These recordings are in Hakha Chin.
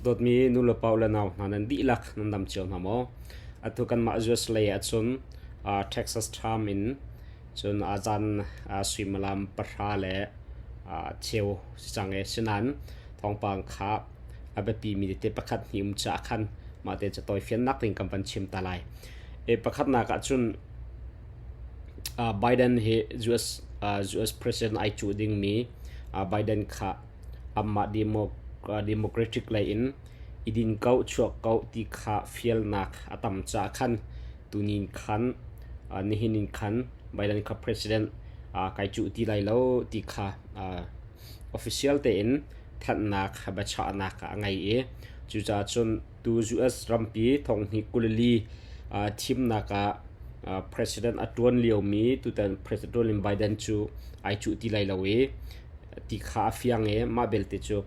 Dawtmi nulepa le nau hna nan dihlak nan dam cio hna maw? Atu kanmah US lei ahcun Texas term in cun zan suimilam 10 le cheu si cang i sinain thawngpang kha a biapimi tete pakhat hnih um caah khan mah te cu tawifiannak ding kan van chim ta lai. Pakhatnak ahcun Biden hi US President ai cuh dingmi Biden kha amah Democratic lei in i din ko chuak ko ti kha fialnak a tam caah khan tunin khan nihin in khan Biden kha president kai cuh ti lai lo ti kha official tein thanhnak biachahnak a ngei i cucaah cun tu US rampi thonghnih 24 thimnak ah president a ṭuan liomi tutan President Biden cu ai cuh ti lai lo i ti kha a fiang i mah belte cu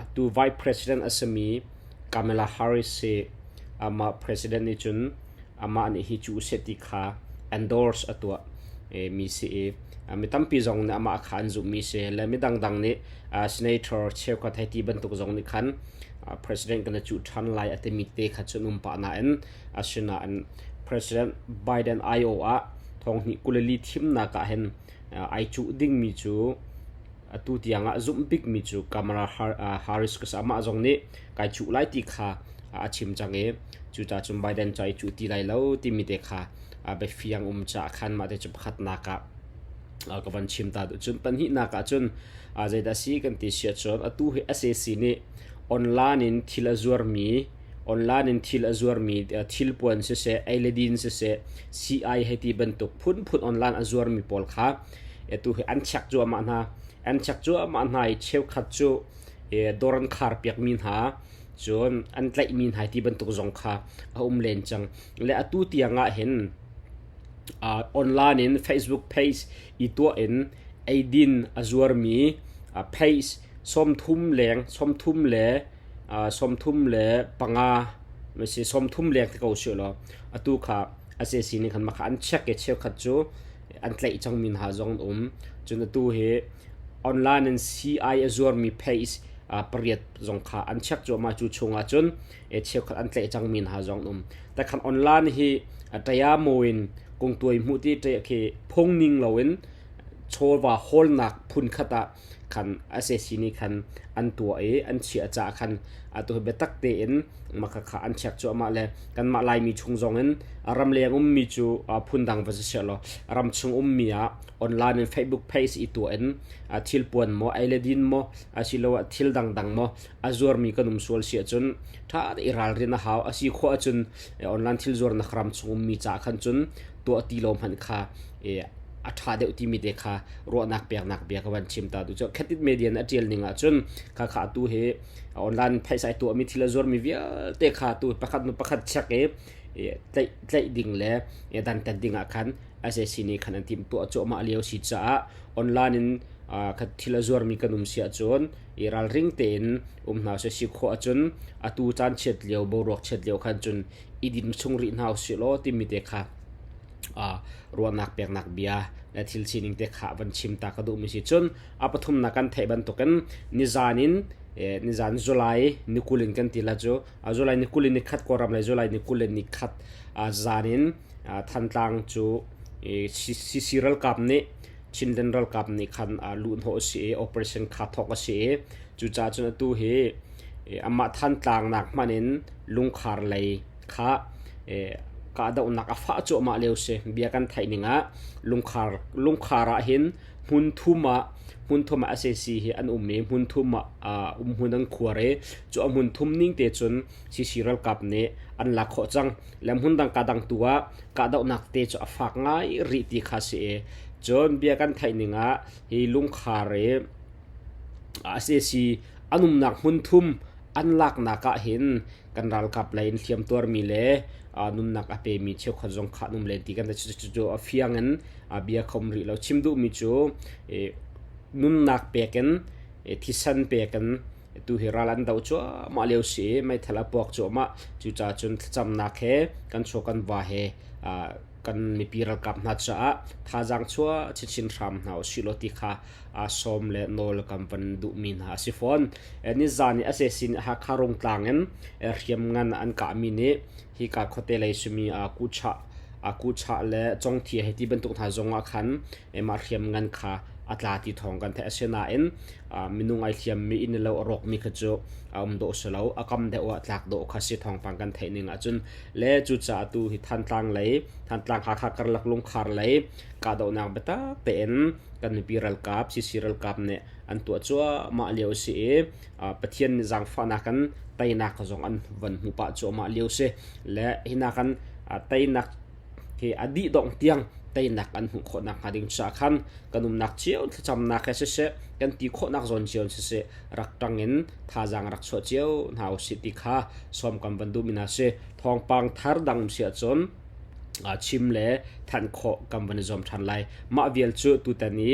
atu vice president a simi Kamala Harris hi amah president nih cun amah nih hi cu seh ti kha endorse a tuah mi si i mi tampi zong nih amah kha an zumhmi si le mi dangdang nih senator cheukhat hei ti bantuk zong nih khan president kan i cuh ṭhan lai a timi te kha cu an um pah nain asinain President Biden aiawh ah thonghnih 24 thimnak ah hin ai cuh dingmi cu atu tiang ah zumh bikmi cu Kamala Harris ka amah zong nih kai cuh lai ti kha a chim cang i cucaah cun Biden cu ai cuh ti lai lo timi te kha biafiang um caah khan mah te cu pakhatnak ah ka van chim ta duh. Cun pahnihnak ah cun zeidah si kan ti si ahcun atu hi SAC nih online in thil a zuarmi online in thil a zuarmi thilpuan siseh, ei le din siseh, sii-ai hei ti bantuk phunphun online a zuarmi pawl kha atu hi an check cuahmah hna. An check cuahmah hna i cheukhat cu dawr an khar piakmi hna, cun an tlaihmi hna ti bantuk zong kha a um len cang. Le atu tiang ah hin online in Facebook page i tuah in eidin a zuarmi page 30 leng, 30 le 35 masi 30 leng te ko sih law atu kha SAC nih khan mah kha an check i cheukhat cu an tlaih cangmi hna zong an um. Cun atu hi online in CI a zuarmi page pariat zong kha an check cuahmah cu chungah cun cheukhat an tlaih cangmi hna zong an um. Takhan online hi taya maw in kungtuai hmuh ti khi phung ning loin chawva hawlnak phun khat ah khan SAC nih khan an tuah i an chiah caah khan atu hi biatak tein maka kha an check cuahmah le kanmah Laimi chung zong in ramleng ummi cu phundang va si seh law ramchung ummi ah online in Facebook page i tuah in thil puan maw ei le din maw asiloah thil dangdang maw a zuarmi kan um sual si ahcun ṭha te i ralrin a hau a si khawh ahcun online thil zuarnak ramchung ummi caah khan cun tuah ti lo hmanh kha a ṭha deuh timi te kha ruahnak peknak bia ka van chim ta tu cu Khatit media a ṭial ning ahcun kha kha atu hi online phaisa tuahmi thil a zuarmi vialte kha tu pakhat nu pakhat check i tlaih tlaih ding le dantat ding ah khan SAC nih khan an timh tuah cuahmah lio si caah online in kha thil a zuarmi kan um si ahcun i ralring tein um hna seh si khawh ahcun atu caan chiat lio boruak chiat lio khan cun i din chung rih hna usih law timi te kha ruahnak peknak bia le thil sining te kha van chim ta ka duhmi si. Cun a pathumnak kan theih bantukin nizan in nizan July ni 20 in kan ti la cu July ni 20 in ni khat Kawlram le July ni 20 in ni khat zan in Thantlang cu CC ralkap nih Chinland ralkap nih khan luhhnawh a si i operation kha thawk a si i cucaah cun atu hi amah Thantlang nak hmanh in lungkhar lei kha kahdohnak a fah cuahmah lio si. Bia kan theih ning ah lungkhar lungkhar ah hin hmun thum ah hmun thum ah SAC hi an um i hmun thum ah um hmun an khuar i cu a hmun thum ning te cun CC ralkap nih an lak khawh cang. Le hmun dang ka dang tu ah kahdohnak te cu a fak ngai rih ti kha si i cun bia kan theih ning ah hi lungkhar i SAC an umnak hmun thum an laknak ah hin kan ralkap lei in hliam tuarmi le nunnak a pemi cheukhat zong kha an um len ti kan cu a fiang in bia khom rih lo. Chim duhmi cu nunnak pek in thisen pek in tu hi ral an do cuahmah lio si i meithal a puak cuahmah. Cucaah cun thlacamnak he kan chaw kan va he. Kan mipi ralkap hna caah thazaang chuah chinchin hram hna usih law ti kha sawm le nawl kan van duhmi hna a si fawn. Nizan i sac nih Hakha Rungtlang in hriamngan an kahmi nih hika khuate lei simi Kuchah Kuchah le Congthia hei ti bantuk hna zong ah khan mah hriamngan kha a tla ti thawng kan theih. Asinain minung ai hliammi inn le lo a rawkmi kha cu a um dawh si lo. A kam deuh ah tlak dawh kha si thawngpang kan theih ning ahcun le cucaah tu hi Thantlang lei Thantlang Hakha karlak lungkhar lei kahdohnak biatak tein kan mipi ralkap CC ralkap nih an tuah cuahmah lio a si i Pathian nih zaangfahnak in teinak zong an van hmu pah cuahmah lio si le hinak kan teinak hi a dih dongh tiang teinak an hmuh khawh nakhnga ding caah khan kan umnak cio thlacamnak he siseh kan ti khawhnak zawn cio in siseh rak ṭang in thazaang rak chuah cio hna usih ti kha sawm kan van duhmi hna si. Thawngpang thar dang um si ahcun chim le thanh khawh kan van i zuam ṭhan lai. Mah vial cu tutan i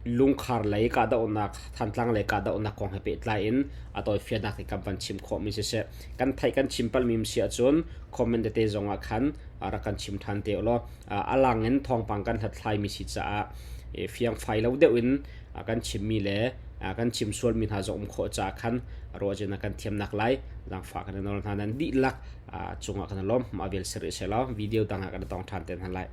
lungkhar lei kahdohnak Thantlang lei kahdohnak kong he pehtlai in a tawifiannak hi kan van chim khawhmi siseh kan theih kan chim palmi si ahcun comment tete zong ah khan rak kan chim ṭhan te ulaw a lang in thawngpang kan hlathlaimi si caah fiangfai lo deuh in kan chimmi le kan chim sualmi hna zong um khawh caah khan ruahcin kan thiamnak lai zaangfah kan i nawl hna nan dihlak cungah kan i lawm mah vial si rih selaw video dang ah kan i tong ṭhan te hna lai.